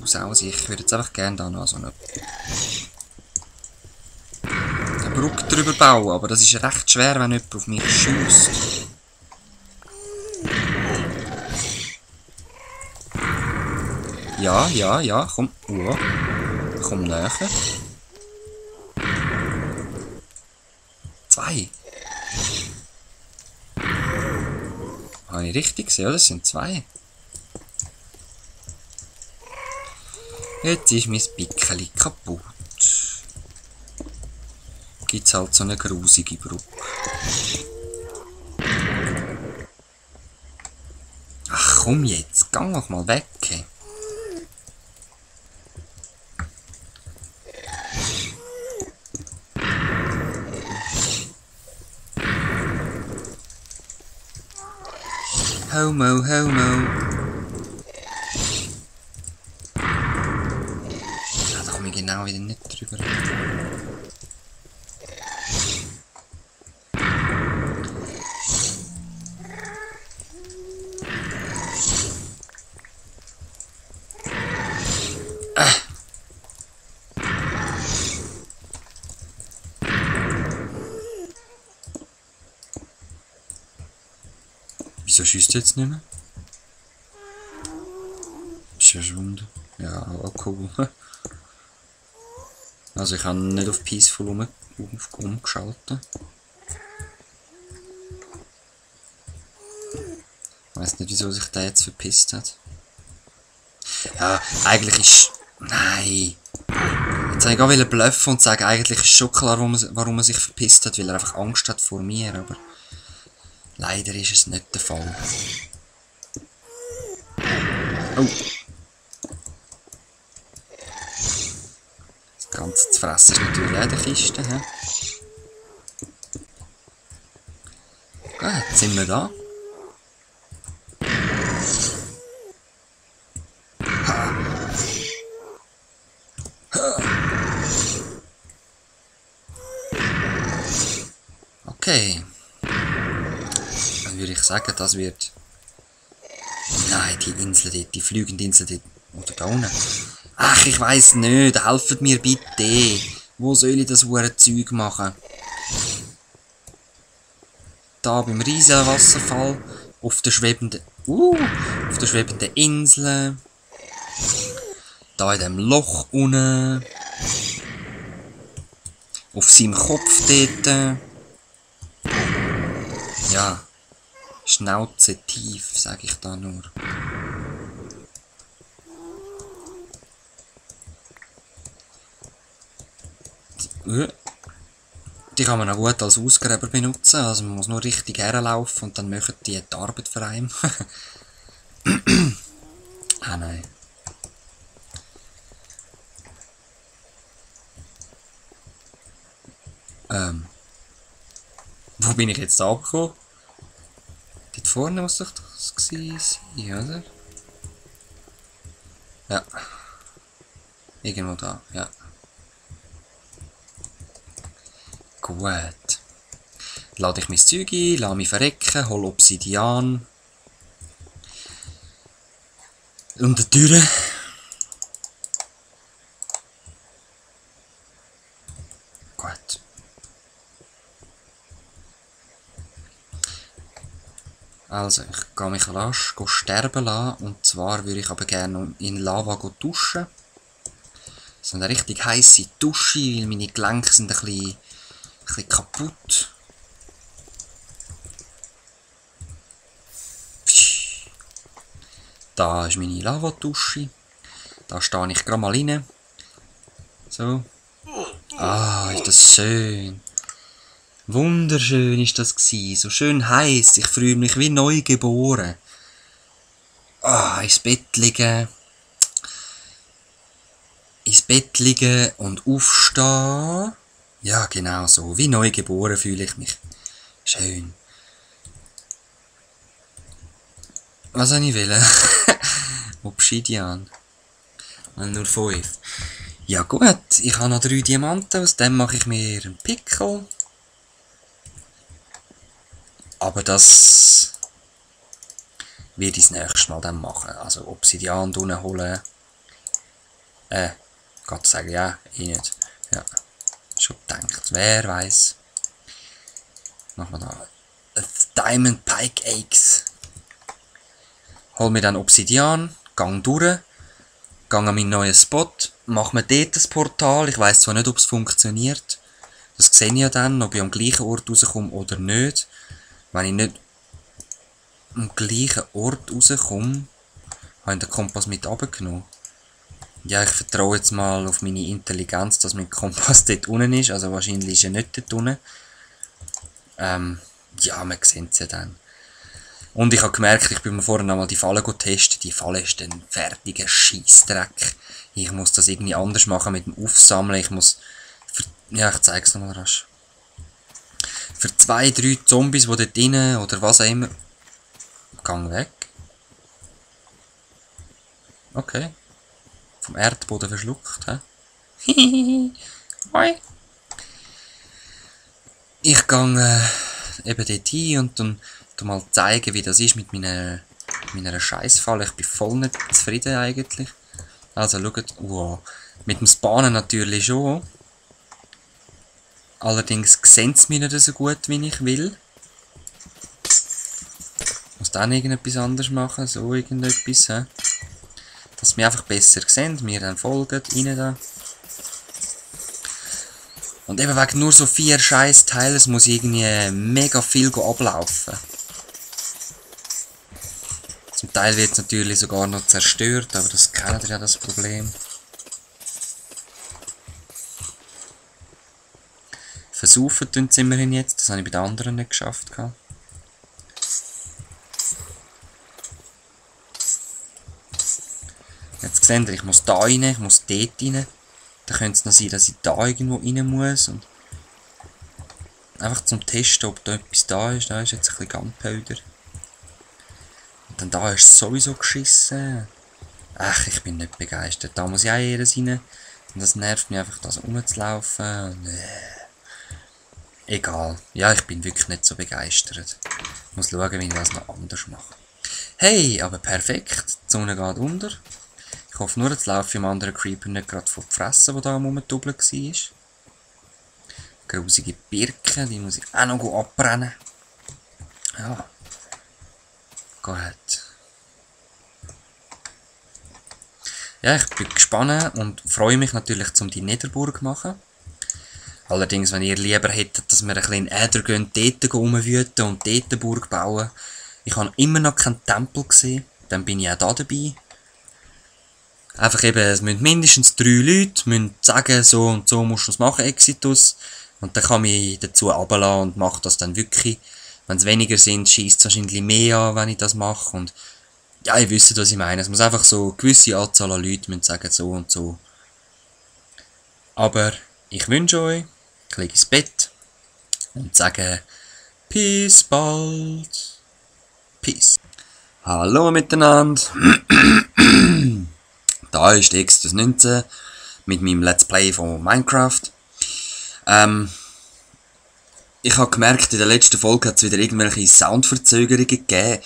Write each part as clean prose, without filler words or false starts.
Sausi. Ich würde jetzt einfach gerne da noch so eine Brücke drüber bauen, aber das ist recht schwer, wenn jemand auf mich schießt. Ja, ja, ja, komm. Komm näher. 2. Habe ich richtig gesehen, oder? Das sind 2. Jetzt ist mein Pickeli kaputt. Gibt's halt so eine grusige Brücke. Ach komm jetzt, geh noch mal weg. Homo, homo. Ja, da komme ich genau wieder nicht drüber. Wieso schießt jetzt nicht mehr? Ist ja Wunder. Ja, auch cool. Also ich habe nicht auf Peaceful umgeschaltet. Ich weiss nicht, wieso sich der jetzt verpisst hat. Ja, eigentlich ist... Nein! Jetzt wollte ich gerade bluffen und sagen, eigentlich ist schon klar, warum er sich verpisst hat, weil er einfach Angst hat vor mir, aber... Leider ist es nicht der Fall. Oh! Das Ganze zu fressen ist natürlich auch in der Kiste. He? Gut, jetzt sind wir da. Okay. Dann würde ich sagen, das wird... Nein, die Insel dort, die fliegende Insel dort. Oder da unten. Ach, ich weiss nicht. Helft mir bitte. Wo soll ich das hure Zeug machen? Da beim riesigen Wasserfall. Auf der schwebenden... auf der schwebenden Insel. Da in dem Loch unten. Auf seinem Kopf dort. Ja. Schnauze tief, sage ich da nur. Die kann man auch gut als Ausgräber benutzen, also man muss nur richtig herlaufen und dann machen die Arbeit für einen. Ah nein. Wo bin ich jetzt angekommen? Dort vorne muss doch das gewesen sein, oder? Ja. Irgendwo da, ja. Gut. Lade ich mein Zeug ein, lasse mich verrecken, hole Obsidian. Und die Türe. Gut. Also, ich gehe mich rasch sterben lassen. Und zwar würde ich aber gerne in Lava duschen. So eine richtig heisse Dusche, weil meine Gelenke sind ein bisschen kaputt. Da ist meine Lavadusche. Da stehe ich gerade mal rein. So. Ah, ist das schön. Wunderschön ist das gewesen. So schön heiß. Ich fühle mich wie neu geboren. Ah, ins Bett liegen. Ins Bett liegen und aufstehen. Ja, genau so. Wie neu geboren fühle ich mich. Schön. Was soll ich wollen? Obsidian. Nur 5. Ja gut, ich habe noch 3 Diamanten, aus dem mache ich mir einen Pickel. Aber das werde ich das nächste Mal dann machen. Also Obsidian holen. Gott sagen, ja, eh nicht. Ja, schon gedacht. Wer weiß. Machen wir da. Diamond Pike Axe. Hol mir dann Obsidian, gang durch, gang an meinen neuen Spot, mach mir dort das Portal. Ich weiss zwar nicht, ob es funktioniert. Das sehe ich ja dann, ob ich am gleichen Ort rauskomme oder nicht. Wenn ich nicht am gleichen Ort rauskomme, habe ich den Kompass mit runtergenommen. Ja, ich vertraue jetzt mal auf meine Intelligenz, dass mein Kompass dort unten ist. Also wahrscheinlich ist er nicht dort unten. Ja, wir sehen es ja dann. Und ich habe gemerkt, ich bin mir vorhin einmal die Falle testen. Die Falle ist ein fertiger Scheissdreck. Ich muss das irgendwie anders machen mit dem Aufsammeln. Ich muss... Ja, ich zeige es nochmal rasch. Für 2, 3 Zombies, die dort drinnen oder was auch immer... Gang weg. Okay. Vom Erdboden verschluckt, hä? Hoi. Ich gehe eben dort hin und dann mal zeigen, wie das ist mit meiner Scheissfalle. Ich bin voll nicht zufrieden eigentlich. Also schaut, wow. Mit dem Spawnen natürlich schon. Allerdings sehen sie mich nicht so gut, wie ich will. Ich muss dann irgendetwas anderes machen, so irgendetwas. He? Dass sie mich einfach besser sehen, mir dann folgen, rein da. Und eben wegen nur so 4 Scheiß-Teilen muss irgendwie mega viel ablaufen. Zum Teil wird es natürlich sogar noch zerstört, aber das kennt ihr ja, das Problem. Versaufen tun sie immerhin jetzt, das habe ich bei den anderen nicht geschafft. Jetzt seht ihr, ich muss da rein, ich muss dort rein. Dann könnte es noch sein, dass ich da irgendwo rein muss. Und einfach zum Testen, ob da etwas da ist. Da ist jetzt ein bisschen Gunpowder. Und dann da ist es sowieso geschissen. Ach, ich bin nicht begeistert. Da muss ich auch jedes rein. Und das nervt mich einfach, da so rumzulaufen. Egal. Ja, ich bin wirklich nicht so begeistert. Ich muss schauen, wie ich das noch anders mache. Hey, aber perfekt. Die Sonne geht unter. Ich hoffe nur, jetzt laufe ich dem anderen Creeper nicht gerade vor die Fresse, der da am Rumdoppeln war. Grusige Birken, die muss ich auch noch abbrennen. Ja. Gut. Ja, ich bin gespannt und freue mich natürlich, um die Netherburg zu machen. Allerdings, wenn ihr lieber hättet, dass wir ein bisschen in Äder gehen, dort rumwüten und dort eine Burg bauen. Ich habe immer noch keinen Tempel gesehen, dann bin ich auch da dabei. Einfach eben, es müssen mindestens 3 Leute müssen sagen, so und so musst du es machen, Exitus. Und dann kann ich mich dazu runterlassen und mache das dann wirklich. Wenn es weniger sind, schießt es wahrscheinlich mehr an, wenn ich das mache. Und ja, ihr wisst, was ich meine. Es muss einfach so eine gewisse Anzahl an Leuten müssen sagen, so und so. Aber ich wünsche euch, ich lege ins Bett und sage Peace bald. Peace. Hallo miteinander. Da ist Exodus 19 mit meinem Let's Play von Minecraft. Ich habe gemerkt, in der letzten Folge hat es wieder irgendwelche Soundverzögerungen gegeben.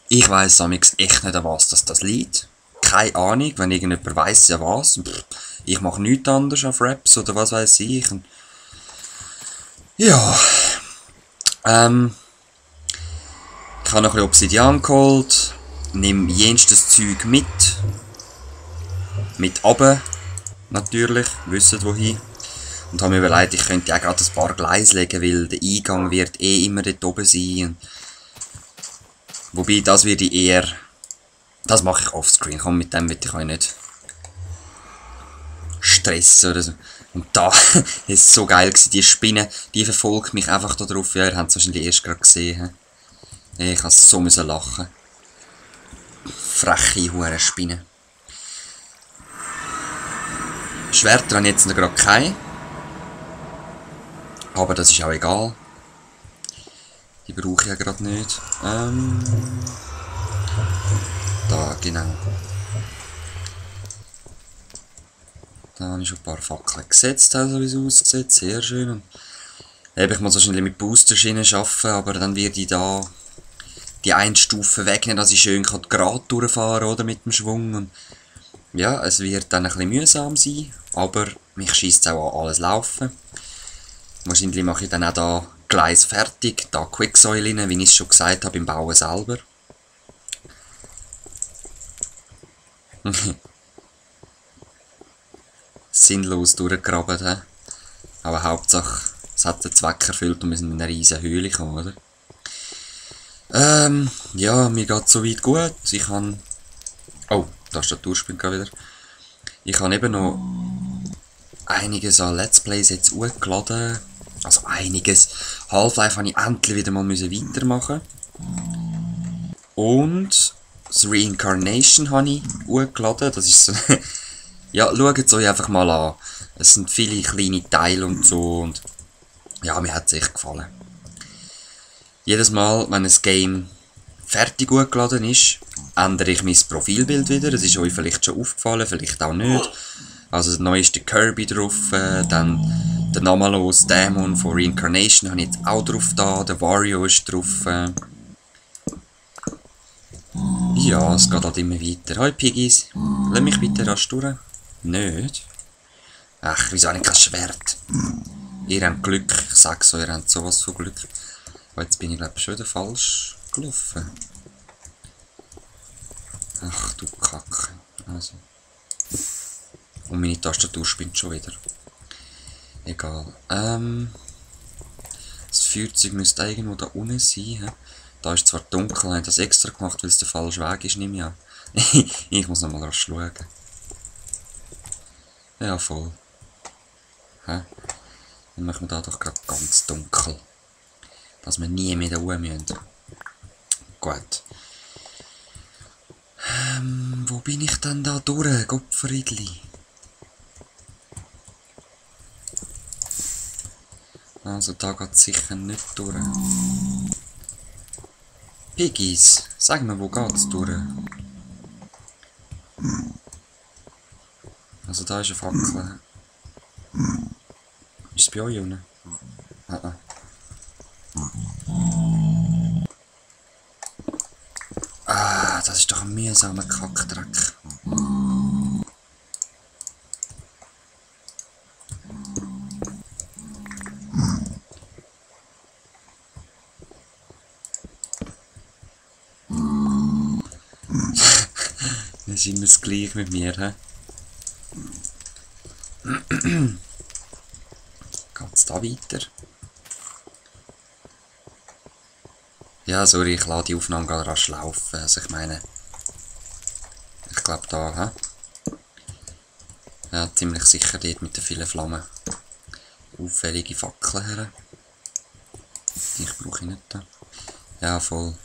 Ich weiss echt nicht, an was das liegt. Keine Ahnung, wenn irgendjemand weiss, ja was. Ich mache nichts anderes auf Raps oder was weiß ich. Und ja. Ich habe noch ein bisschen Obsidian geholt. Nehme jenstes Zeug mit. Mit runter, natürlich, wisst wohin. Und habe mir überlegt, ich könnte auch gerade ein paar Gleise legen, weil der Eingang wird eh immer dort oben sein. Wobei, das werde ich eher... Das mache ich offscreen, komm, mit dem will ich euch nicht stressen oder so. Und da ist es so geil gewesen, die Spinne, die verfolgt mich einfach da drauf. Ja, ihr habt es wahrscheinlich erst gerade gesehen. Ich musste so lachen. Freche Hurenspinne. Schwerter habe ich jetzt noch gerade keine. Aber das ist auch egal. Die brauche ich ja gerade nicht. Da, genau. Da habe ich schon ein paar Fackeln gesetzt, also wie es aussieht. Sehr schön. Und eben, ich muss wahrscheinlich mit Boosterschienen arbeiten, aber dann werde ich da die eine Stufe wegnehmen, dass ich schön gerade durchfahren kann, oder, mit dem Schwung. Und Ja, es wird dann ein bisschen mühsam sein, aber mich scheisst es auch an alles laufen. Wahrscheinlich mache ich dann auch da Gleis fertig, da Quicksoil rein, wie ich es schon gesagt habe, im Bauen selber. Sinnlos durchgegraben, he? Aber Hauptsache, es hat den Zweck erfüllt und wir sind in eine riesen Höhle gekommen, oder? Ja, mir geht es soweit gut. Ich habe... Oh, die Tastatur spinnt gerade wieder. Ich habe eben noch einiges an Let's Plays jetzt hochgeladen. Also einiges. Half-Life habe ich endlich wieder mal weitermachen. Und das Reincarnation habe ich hochgeladen. Das ist so... Ja, schaut es euch einfach mal an. Es sind viele kleine Teile und so. Und ja, mir hat es echt gefallen. Jedes Mal, wenn ein Game fertig hochgeladen ist, ändere ich mein Profilbild wieder. Das ist euch vielleicht schon aufgefallen, vielleicht auch nicht. Also das neueste Kirby drauf, dann der namenlose Dämon von Reincarnation habe ich jetzt auch drauf da, der Wario ist drauf. Ja, es geht halt immer weiter. Hoi Piggies, lass mich bitte rasch durch. Nicht? Ach, wieso habe ich kein Schwert? Ihr habt Glück, ich sag's euch, ihr habt sowas von Glück. Oh, jetzt bin ich glaube ich schon wieder falsch gelaufen. Ach du Kacke. Also. Und meine Tastatur spinnt schon wieder. Egal. Das Feuerzeug müsste irgendwo da unten sein. He? Da ist zwar dunkel, ich habe das extra gemacht, weil es der falsche Weg ist, nehme ich an. Ich muss nochmal rasch schauen. Ja, voll. Hä? Dann machen wir da doch gerade ganz dunkel. Dass wir nie mehr da oben müssen. Gut. Wo bin ich denn da durch, Gottfriedli? Also da geht es sicher nicht durch. Piggies, sag mir, wo geht's durch? Also da ist eine Fackel. Ist es bei euch unten? Ah. Ah, das ist doch ein mühsamer Kackdreck. Das ist immer das Gleiche mit mir, hä? Geht's da weiter? Ja, sorry, ich lasse die Aufnahme gerade rasch laufen. Also ich meine... Ich glaube da, hä? Ja, ziemlich sicher dort mit den vielen Flammen. Auffällige Fackeln her. Die brauche ich nicht da. Ja, voll.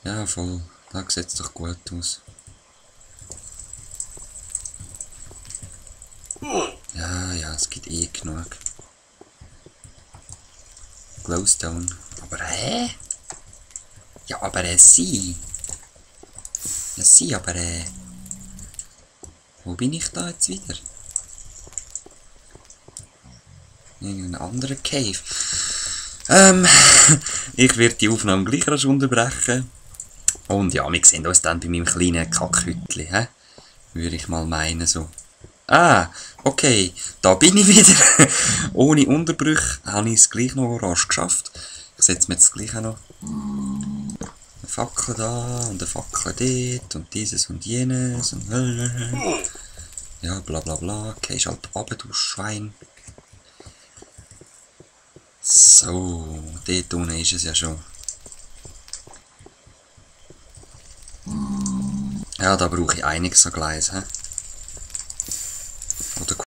Ja, voll. Da sieht es doch gut aus. Ja, es gibt eh genug. Glowstone. Aber hä? Ja, aber sie. Ja, sie, aber wo bin ich da jetzt wieder? Irgendein anderer Cave. Ich werde die Aufnahme gleich rasch unterbrechen. Und ja, wir sehen uns dann bei meinem kleinen Kackhütli, hä? Würde ich mal meinen, so. Ah, okay, da bin ich wieder. Ohne Unterbrüche habe ich es gleich noch rasch geschafft. Ich setze mir jetzt gleich auch noch eine Fackel da und eine Fackel dort und dieses und jenes und ja, bla bla bla. Okay, halt runter, du Schwein. So, dort unten ist es ja schon. Ja, da brauche ich einiges an Gleis, hä?